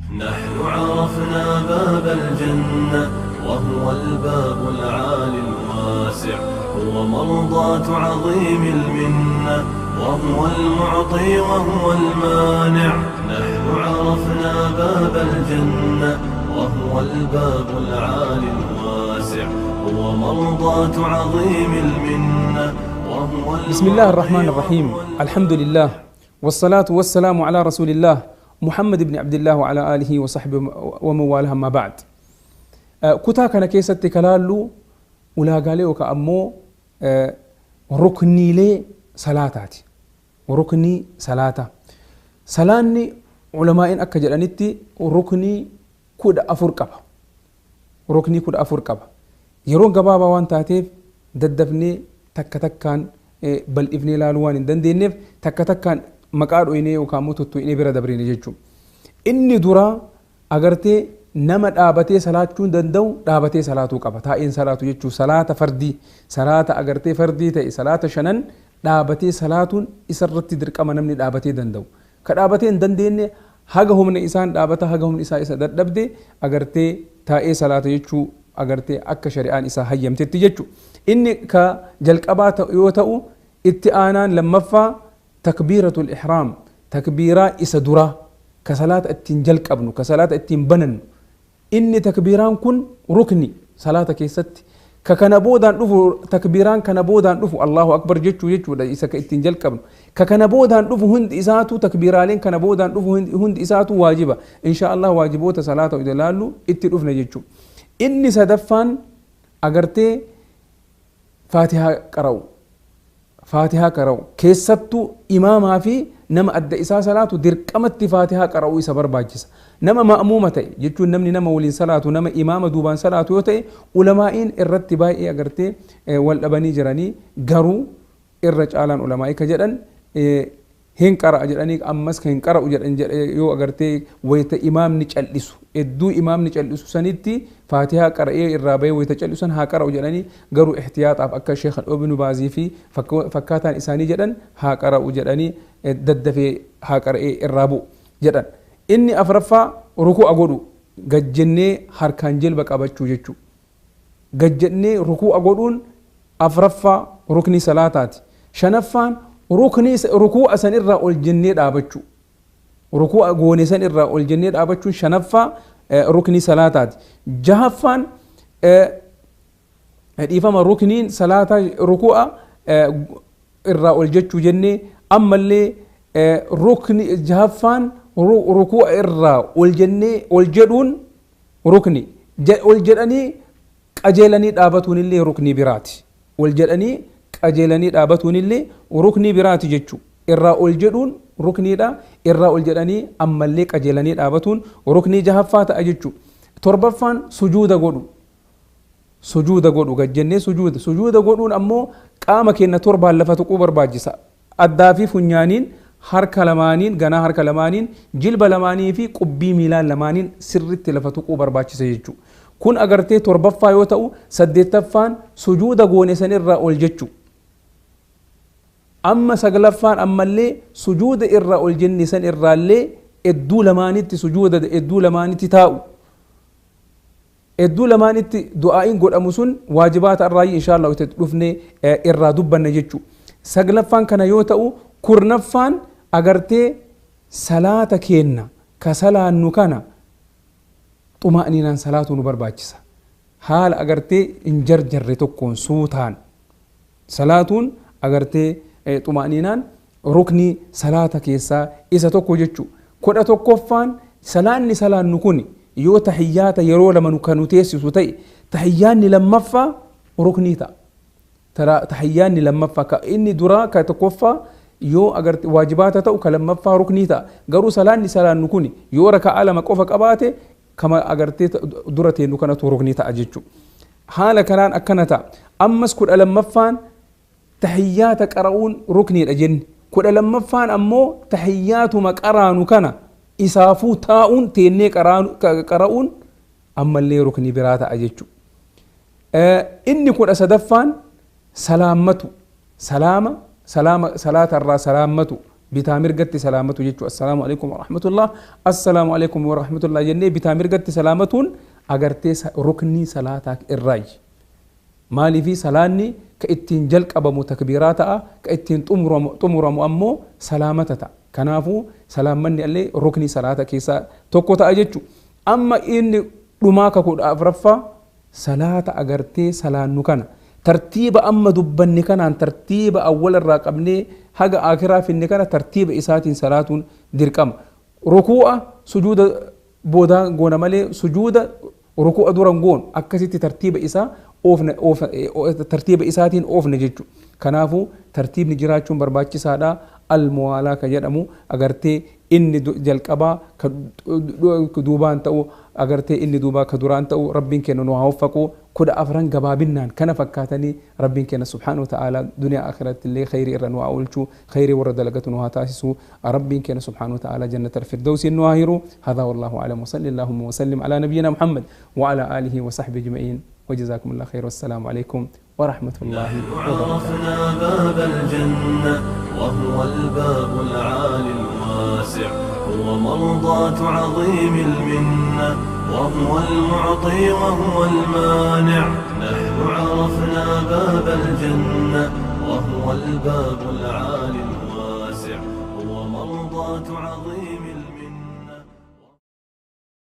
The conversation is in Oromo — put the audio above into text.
نحن عرفنا باب الجنة وهو الباب العالي الواسع، هو مرضاة عظيم المنة، وهو المعطي وهو المانع. نحن عرفنا باب الجنة وهو الباب العالي الواسع، هو مرضاة عظيم المنة، وهو بسم الله الرحمن الرحيم. الحمد لله والصلاة والسلام على رسول الله محمد بن عبد الله وعلى آله وصحبه ومن والاه، ما بعد. كتا كان كيست كلالو ولا قالوا كأمو ركني لي صلاتاتي ركني صلاتا سلاني علماء أكجل أنتي ركني كود أفرقبا ركني كود أفرقبا يرون قبابا وان تاتيف ددفني تك تكان بل ابني لالوان دندينيف تك تكان مقار ويني وكاموتو تويني برا دبريني جيتشو. إني درا أغرتي نما دابتي صلاة چون دندو دابتي صلاة قبا تاين صلاة جيتشو صلاة فردي صلاة أغرتي فردي تاي صلاة شنن دابتي صلاة إسرتي درك أما نمني دابتي دندو كدابتي دنديني هاga humna isaan dhaabata haga humni isaa isa dadhabde agartee taa'ee salaata jechuu agartee akka shari'aan isaa hayyamtetti jechuu. Inni ka jalqabaa yoo ta'u itti aanaan lammaffaa takbiiratul ihraam takbiiraa isa duraa ka salaata ittiin jalqabnu ka salaata ittiin banannu. Inni takbiiraan kun rukni salaata keessatti ka kana boodaan dhufu takbiiraan kana boodaan dhufu Allahu akbar jechuu jechuudha isa ka ittiin jalqabnu ka kana boodaan dhufu hundi isaatu takbiiraaleen kana boodaan dhufu hundi isaatu waajiba insha Allah waajiboota salaata ilaallu itti dhufna jechuu. Inni sadaffaan agartee faatihaa qara'u faatihaa qara'u keessattuu imaamaa fi nama adda isaa salaatu dirqamatti faatihaa qara'uu isa barbaachisa. Nama ma'muuma ta'e jechuun namni nama waliin salaatu nama imaama duubaan salaatu yoo ta'e ulamaa'iin irratti baay'ee agartee wal dhabanii jiranii garuu irra caalaan ulamaa'ii ka jedhan hin qara'a jedhanii ammas ka hin qara'u jedhan yoo agartee wayita imaamni cal'isu hedduu imaamni cal'isu sanitti faatihaa qara'ee irraa bahee wayita cal'isu san haa qara'u jedhanii garuu ihtiyaaxaaf akka Sheekh Ibnu Baazii fi fakkaataan isaanii jedhan haa qara'u jedhanii daddafee haa qara'ee irraa bu'u jedhan. Inni afraffaa ruku'a godhu gajjennee harkaan jilba qabachuu jechuu. Gajjennee ruku'a godhuun afraffaa rukni salaataati. Shanaffaan rukni ruku'a san irraa ol jennee dhaabachuu. Ruku'a goone san irraa ol jennee dhaabachuun shanaffaa rukni salaataati. Jahaffaan dhiifama rukniin salaataa ruku'a irraa ol jechuu jennee ammallee rukni jahaffaan ruku'a irraa ol jennee ol jedhuun rukni ol jedhanii qajeelanii dhaabatuun illee rukni biraati. Ol jedhanii qajeelanii dhaabatuun illee rukni biraati jechuu. Irraa ol jedhuun rukniidha. Irraa ol jedhanii ammallee qajeelanii dhaabatuun ruknii jahaffaa ta'a jechuu. Torbaffaan sujuuda godhu. Sujuuda godhu gajjennee sujuuda. Sujuuda godhuun ammoo qaama keenya torbaan lafa tuquu barbaachisa. Addaa fi funyaaniin harka lamaaniin ganaa harka lamaaniin jilba lamaanii fi qubbii miilaa lamaaniin sirritti lafa tuquu barbaachisa jechuu. Kun agartee torbaffaa yoo ta'u saddeettaffaan sujuuda goone san irraa ol jechuu. Amma saglaffaan ammallee sujuuda irraa ol jenne san irraallee hedduu lamaanitti sujuuda hedduu lamaanitti taa'u. Hedduu lamaanitti du'aa'iin godhamu sun waajibaata irraayi insha Allah itti dhufnee irraa dubbanna jechuu. Saglaffaan kana yoo ta'u kurnaffaan agartee salaata keenna ka salaannu kana xuma'aniinaan salaatu nu barbaachisa. Haala agartee hin jarjarre tokkoon suutaan salaatuun agartee xuma'aniinaan rukni salaata keessaa isa tokko jechuu. 11ffaan salaanni salaannu kun yoo tahiyyaata yeroo lama nu kan nu teessisu ta'e tahiyyaanni lammaffaa ruknii ta'a. Tahiyyaanni lammaffaa ka inni duraa ka tokkoffaa yoo agarte waajibaata ta'u ka lammaffaa ruknii ta'a. Garuu salaanni salaannu kun yoo raka'aa lama qofa qabaate kama agartee dura teennu kanatu ruknii ta'a jechuu. Haala kanaan akkana ta'a. Ammas 12ffaan tahiyyaata qara'uun rukniidha jenne. 12ffaan ammoo tahiyyaatuma qaraanu kana isaafuu taa'uun teennee qara'uun ammallee ruknii biraa ta'a jechuu. Inni 13ffaan salaammatu. Salaama, salaama, salaata irraa salaammatu. Bitaa mirgatti salaamatu jechuu. Assalaamu alaikum warahmatullah, assalaamu alaikum warahmatullah jennee bitaa mirgatti salaamatuun agartee ruknii salaataa irraayi. Maaliifi salaanni ka ittiin jalqabamu takbiiraa ta'a, ka ittiin xumuramu ammoo salaamata ta'a. Kanaafuu salaammanni illee ruknii salaata keessaa tokko ta'a jechuu. Amma inni dhumaa ka 14ffaa salaata agartee salaannu kana tartiiba amma dubbanni kanaan tartiiba awwala irraa qabnee haga akiraa finne kana tartiiba isaatiin salaatuun dirqama. Rukuu'a sujuuda boodaa goona malee sujuuda rukuu'a duran goonu, akkasitti tartiiba isaa oofna, tartiiba isaatiin oofna jechuudha. Kanaafuu tartiibni jiraachuun barbaachisaadha. Almuwaalaa ka jedhamu agartee inni jalqabaa ka duubaan ta'u, agartee inni duubaa ka duraan ta'u. Rabbiin keenya nu haa waffaqu. 14 gabaabinnaan kana fakkaatanii Rabbiin keenya subhaanahu wa ta'ala duniyaa akhiratti illee khayrii irra nu haa oolchu, khayrii warra dalagatu nu haa taasisu. Rabbiin keenya subhaanahu wa ta'ala jannata alfirdawsiin nu haa hiru. هذا والله أعلم، وصلى اللهم وسلم على نبينا محمد وعلى آله وصحبه أجمعين، وجزاكم الله خير، والسلام عليكم ورحمة الله وبركاته. عرفنا باب الجنة وهو الباب العالي الواسع، هو مرضاة عظيم المنة، وهو المعطي وهو المانع. نحن عرفنا باب الجنة وهو الباب العالي الواسع، هو مرضاة عظيم